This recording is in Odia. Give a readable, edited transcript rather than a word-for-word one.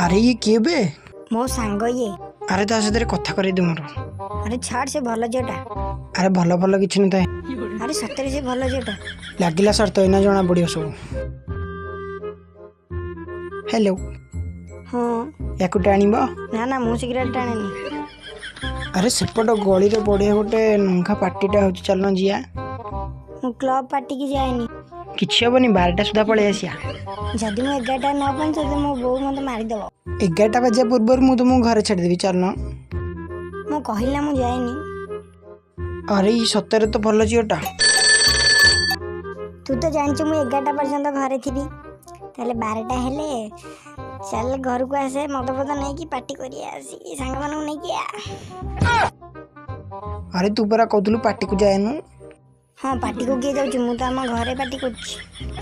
ଆରେ, ଇଏ କିଏ ବେ? ମୋ ସାଙ୍ଗ ଇଏ। ଆରେ, ତା ସାଥିରେ କଥା କରେଇଦେ ମୋର। ଆରେ ଛାଡ଼, ସେ ଭଲ ଝିଅଟା। ଆରେ, ଭଲ ଭଲ କିଛି ନଥାଏ। ଆରେ, ସତରେ ସେ ଭଲ ଝିଅଟା। ଲାଗିଲା ସର୍ତ୍ତ, ଏଇନା ଜଣା ପଡ଼ିବ ସବୁ। ହ୍ୟାଲୋ। ହଁ। ୟାକୁ ଟାଣିବ? ନା ନା, ମୁଁ ସିଗାରେଟ୍ ଟାଣେନି। ଆରେ, ସେପଟ ଗଳିରେ ବଢ଼ିଆ ଗୋଟେ ନଙ୍ଘା ପାର୍ଟିଟା ହେଉଛି, ଚାଲୁନ ଯିବା। ମୁଁ କ୍ଲବ୍ ପାର୍ଟିକି ଯାଏନି। କିଛି ହବନି, 12ଟା ସୁଦ୍ଧା ପଳେଇ ଆସିବା। ଯଦି ମୁଁ 11ଟା ନ ପହଞ୍ଚେ, ମୋ ବୋଉ ମୋତେ ମାରିଦେବ। 11ଟା ବାଜିବା ପୂର୍ବରୁ ମୁଁ ତୁମକୁ ଘରେ ଛାଡ଼ିଦେବି, ଚାଲୁନ। ମୁଁ କହିଲି ନା, ମୁଁ ଯାଏନି। ଆରେ, ଇ ସତରେ ତ ଭଲ ଝିଅଟା। ତୁ ତ ଜାଣିଛୁ ମୁଁ 11ଟା ପର୍ଯ୍ୟନ୍ତ ଘରେ ଥିବି। ତାହେଲେ 12ଟା ହେଲେ ଚାଲ, ଘରକୁ ଆସେ, ମଦ ଫଦ ନେଇକି ପାର୍ଟି କରିବା ଆସିକି ସାଙ୍ଗମାନଙ୍କୁ ନେଇକି ଆ। ଆରେ, ତୁ ପରା କହୁଥିଲୁ ପାର୍ଟିକୁ ଯାଏନୁ। ହଁ, ପାର୍ଟିକୁ କିଏ ଯାଉଛି? ମୁଁ ତ ଆମ ଘରେ ପାର୍ଟି କରୁଛି।